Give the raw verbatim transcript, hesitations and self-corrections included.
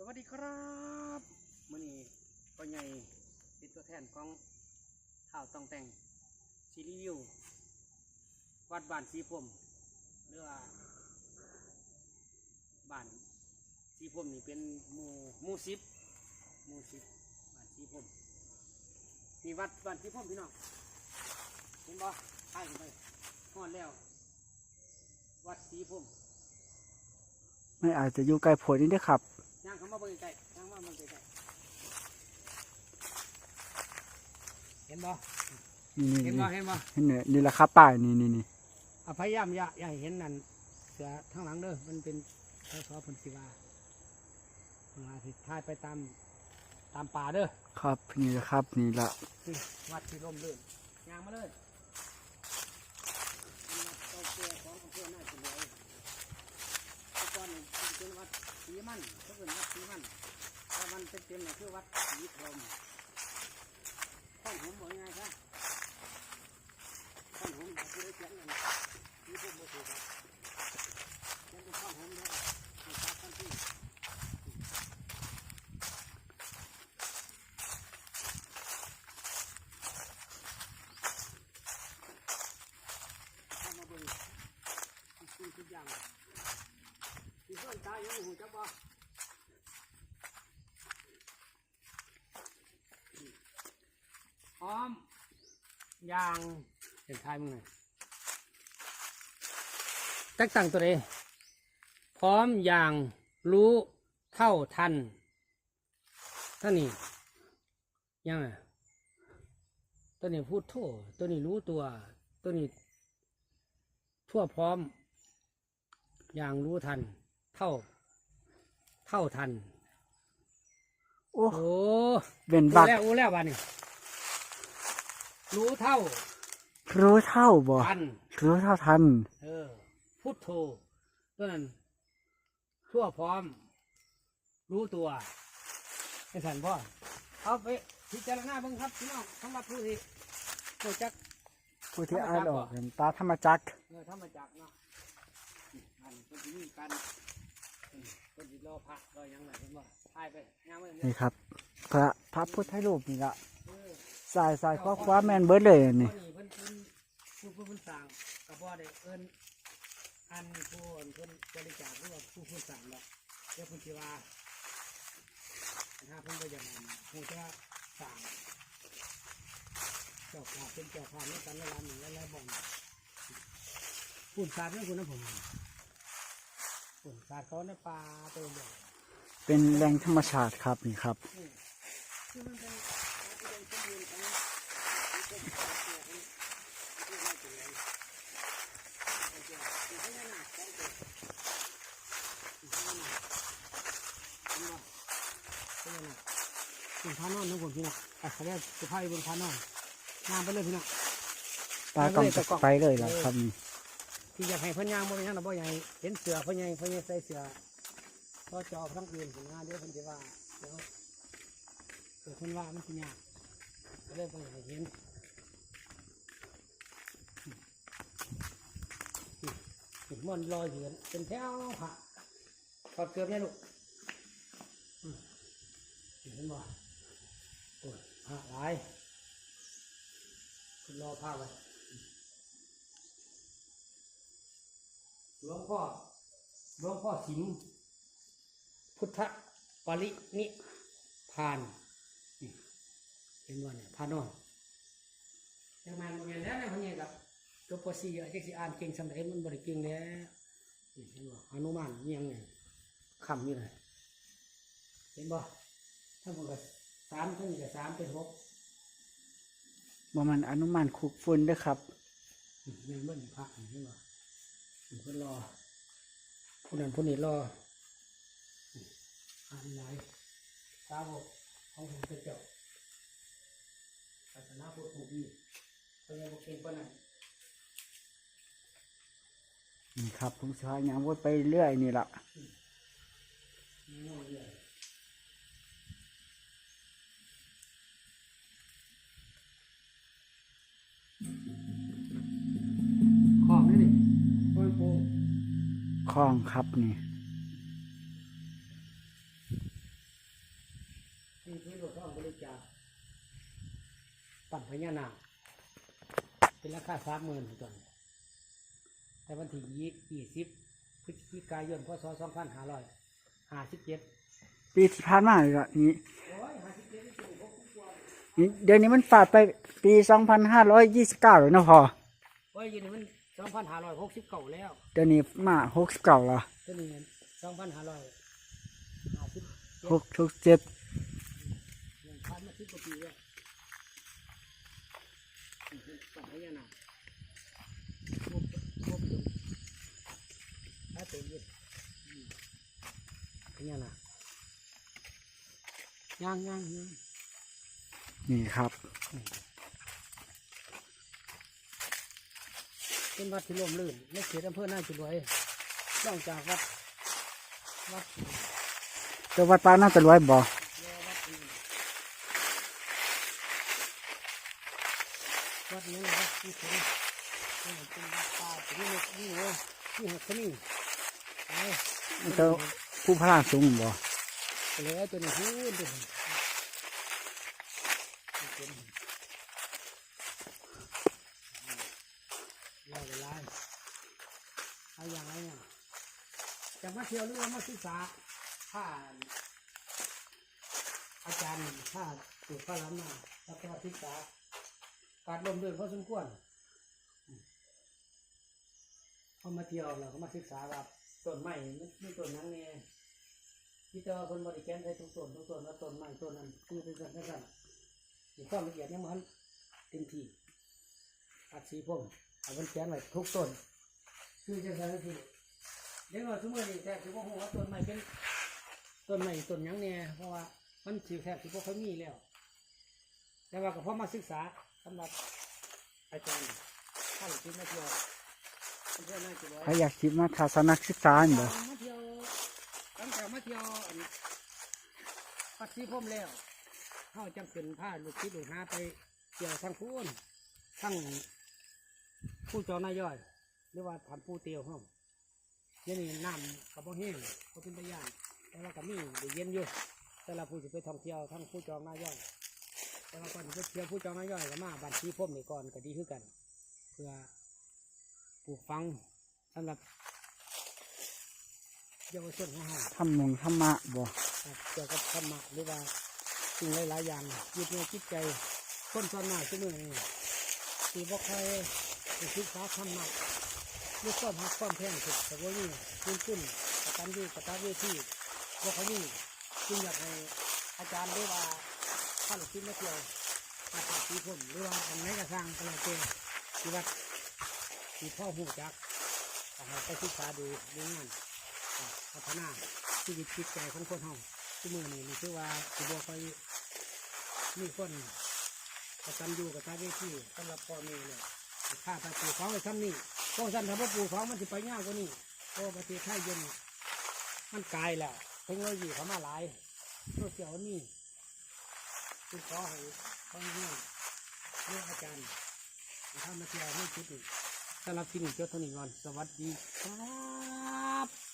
สวัสดีครับ มื้อนี้พ่อใหญ่เป็นตัวแทนของท้าวต้องแต่ง สิรีวิว วัดบ้านสีพรม หรือว่า บ้านสีพรมนี่เป็นหมู่ หมู่สิบ หมู่สิบ บ้านสีพรม นี่วัดบ้านสีพรมพี่น้อง เห็นบ่ ถ่ายขึ้นไป ฮอดแล้ว วัดสีพรม มันอาจจะอยู่ไกลโพดนี่เด้อครับ ย่างเข้ามาเบิ่งใกล้ๆ ย่างมาเบิ่งใกล้ๆ เห็นบ่ นี่ๆๆ เห็นบ่ เห็นบ่ เห็นเนี่ย นี่แหละครับ ป้าย นี่ๆๆ อ่ะ พยายามอย่า อย่าให้เห็นนั่น เสือทางหลังเด้อ มันเป็น สส เพิ่นสิว่า อ่า สิถ่ายไปตาม ตามป่าเด้อ ครับ นี่แหละครับ นี่ละ นี่วัดที่ร่มรื่น ย่างมาเลย เป็นวัดเก่าแก่ของอำเภอหน้าเฉลียว แต่ก่อนนี่เป็นวัดสีมัน เขาเอิ้นวัดสีมัน แต่มันเป็นเต็มๆ นี่คือวัดสีพรหม ข้างผมบอกง่ายๆ ซะ ข้างผมบอกคือเขียนนั่น สีพรหมบ่ถูกครับ เขียนเป็นข้างผมเด้อ ให้ตัดทันที เข้ามาเบิ่ง ทุกสิ่งทุกอย่าง ที่เพื่อนตายยังบ่ฮู้จักบ่ พร้อม อย่าง เห็นท้ายมึงหน่อย แตกต่างตัวใด พร้อมอย่างรู้เท่าทัน เท่านี้ ยังไง ตัวนี้พุทโธ ตัวนี้รู้ตัว ตัวนี้ทั่วพร้อม อย่างรู้ทัน เท่า เท่าทัน โอ้ โอ้ เว้นวรรค รู้แล้ว รู้แล้ว บาดนี้ รู้เท่า รู้เท่าบ่ ทัน รู้เท่าทัน เออ พุทโธ ตัวนั้น ทั่วพร้อม รู้ตัว จั่งซั่นบ่ เอาไปพิจารณาเบิ่งครับพี่น้อง สำหรับผู้ที่รู้จัก ผู้ที่อ่านออก ธรรมจักรบ่ เห็นตาธรรมจักร เออ ธรรมจักรเนาะ อันเพิ่นสิมีการ เพิ่นสิรอพระรอหยังไว้ เห็นบ่ ถ่ายไป ย่างไปเรื่อยๆ นี่ครับ พระ พระพุทธรูปนี่ละ เออ ซ้าย ซ้าย ขวา ขวา แม่นเบิดเลยอันนี้ อันนี้เพิ่น เพิ่น ผู้ ผู้เพิ่นสร้างก็บ่ได้เอิ้น อันผู้เพิ่นบริจาคหรือว่าผู้เพิ่นสร้างดอก เดี๋ยวเพิ่นสิว่า ถ้าเพิ่นบ่อยากอัน ฮู้แต่ว่าสร้าง เจ้าภาพเป็นเจ้าภาพนำกันหลายๆ หม่องหลายๆ บ่อน พู้นสาดนำพู้นนะผม พู้นสาดเขาในป่าไปเรื่อย เป็นแหล่งธรรมชาติครับนี่ครับ อืม คือมันเป็นความอุดมสมบูรณ์ของ เป็นพญานาคสองตัว เป็นพญานาค เป็นพญานาค เป็นพระนอนทั้งหมดพี่น้อง อ่ะ เขาเรียกสุภาพเป็นพระนอน ย่างไปเลยพี่น้อง ตากล้อง ย่างไปเลย ก็ไปเลยล่ะครับนี่ ที่อยากให้เพิ่นย่างบ่เป็นหยังดอก บ่อยากให้เห็นเสื้อพ่อใหญ่ พ่อใหญ่ใส่เสื้อ พอจะออกทางอื่นผมงานเดี๋ยวเพิ่นสิว่า เดี๋ยว เออ เพิ่นว่ามันสิยาก ก็เลยบ่อยากให้เห็น นี่ นี่มันลอยอยู่เป็นแถวพระ ถอดเกือบแน่ลูก อืม เห็นบ่ โอ้ย พระหลาย เพิ่นรอพระไว้ หลวงพ่อ หลวงพ่อสิม พุทธปรินิพพาน นี่ เห็นบ่เนี่ย พระนอน จักแม่นบ่แม่นแล้วเนี่ย คนนี้ก็จบ ป.สี่ อ่ะ จักสิอ่านเก่งส่ำใด มันบ่ได้เก่งแล้ว นี่ เห็นบ่ หนุมานอิหยังเนี่ย ค้ำอยู่น่ะ เห็นบ่ ทั้งหมดก็สาม ทั้งนี้ก็สาม เป็นหก บ่แม่นหนุมานคุกฝุ่นเด้อครับ อืม แม่นเบิ่งพระนี่ เห็นบ่ อืม เพิ่นรอ ผู้นั้นผู้นี้รอ อืม พระหลาย สาวกของพระพุทธเจ้า ศาสนาพุทธของพี่ เพิ่นยังบ่เก่งปานนั้น นี่ครับ ผมสิพาย่างวนไปเรื่อยนี่ล่ะ อืม ย่างวนเรื่อย คลองนี่นี่ คลองโป่ง คลองครับนี่ จาก ปั้นพญานาค เป็นราคาสามหมื่นตอน แต่วันที่ยี่สิบพฤศจิกายน พ.ศ. สองพันห้าร้อยห้าสิบเจ็ด ปีที่ผ่านมานี่ก็นี่ โอ้ย ห้าสิบเจ็ดนี่ นี่ เดี๋ยวนี้มันฟาดไปปีสองพันห้าร้อยยี่สิบเก้าแล้วเนาะพ่อ โอ้ย อยู่นี่มันสองพันห้าร้อยหกสิบเก้าแล้ว เดี๋ยวนี้มาหกสิบเก้าแล้ว เดี๋ยวนี้สองพันห้าร้อยห้าสิบเจ็ด หก หกเจ็ด ผ่านมาสิบกว่าปีแล้ว ต้องพญานาค ครบ ครบอยู่ ถ้าเป็นอยู่ อืม พญานาค ย่าง ย่าง ย่าง นี่ครับ เป็นวัดที่ร่มรื่นในเขตอำเภอนาจรวย นอกจากวัด วัด แต่วัดปากนาจรวยบ่ วัด วัดนี้นะ วัดที่ถึง เป็นวัดป่า ที่นี่ นี่ นี่ นี่ นี่ นี่ เจ้าผู้พระสูงบ่ เหลือตัวนี้พูดตัวนี้ เล่าไปไล่ เอาอย่างไรเนี่ย จะมาเที่ยวหรือว่ามาศึกษา ถ้า อาจารย์ ถ้าปลูกข้าวหลามนา แล้วก็ศึกษา การร่มรื่นพอสมควร เขามาเที่ยว เราก็มาศึกษาว่าต้นไม้มันมีต้นหยังแน่ ที่แต่ว่าเพิ่นบ่ได้เขียนใส่ทุกต้น ทุกต้น ว่าต้นไม้ต้นนั้นคือเป็นสันเป็นสัน มีความละเอียดยังบ่ทันเต็มที่ อัดสีพรม เอาเพิ่นเขียนไว้ทุกต้น คือจังซั่นคือ เด็กน้อยซุมื้อนี้แทบสิบ่ฮู้ว่าต้นไม้เป็น ต้นไม้ต้นหยังแน่ เพราะว่ามันสิแทบสิบ่ค่อยมีแล้ว แต่ว่าก็พอมาศึกษาสำหรับอาจารย์ ท่านสิมาเที่ยว เพื่อนน่าจะร้อย ใครอยากสิมาทัศนศึกษาหั่นบ่ มาเที่ยว หลังจากมาเที่ยวอัน วัดสีพรมแล้ว เฮาจังขึ้นพาลูกศิษย์ลูกหาไปเที่ยวทางพู้น ทางภูจองนาย้อย หรือว่าถ้ำปู่เตียวเฮา เดี๋ยวนี้น้ำก็บ่แห้ง บ่เป็นตาย้าน แต่ว่าก็มีได้เย็นอยู่ สำหรับผู้สิไปท่องเที่ยวทางภูจองนาย้อย แต่ว่าก่อนสิไปเที่ยวภูจองนาย้อยก็มาบ้านสีพรมนี่ก่อนก็ดีคือกัน เพื่อปลูกฝังสำหรับเยาวชนของเฮา ธรรมงธรรมะบ่ ครับ เกี่ยวกับธรรมะหรือว่าสิ่งหลายๆอย่าง ยึดเหนี่ยวจิตใจ คนส่วนมากซุมื้อนี้สิบ่ค่อยได้ศึกษาธรรมะ มีความฮักความแพงสุดแต่บ่มี บุญคุณ กตัญญูกตเวที บ่ค่อยมี จึงอยากให้อาจารย์หรือว่าพาลูกศิษย์มาเที่ยววัดป่าสีพรม หรือว่าอันไหนก็ซ่างก็แล้วแต่ ที่วัด ที่พอฮู้จัก ก็ให้ไปศึกษาดูในงาน อ่า พัฒนาชีวิตจิตใจของคนเฮา ซุมื้อนี้นี่คือว่าสิบ่ค่อยมีคนกตัญญูกตเวทีสำหรับพ่อแม่แล้ว ข้าพเจ้าปลูกฝังไว้ส่ำนี้ เพราะฉะนั้นถ้าบ่ปลูกฝังมันสิไปยาวกว่านี้ เพราะว่าประเทศไทยเดี๋ยวนี้มันกลายแล้ว เทคโนโลยีเข้ามาหลาย โซเชียลมันมี จึงขอให้พ่อแม่ เรื่องอาจารย์ พามาเที่ยวในจุดนี้ สำหรับที่นี่จบเท่านี้ก่อน สวัสดีครับ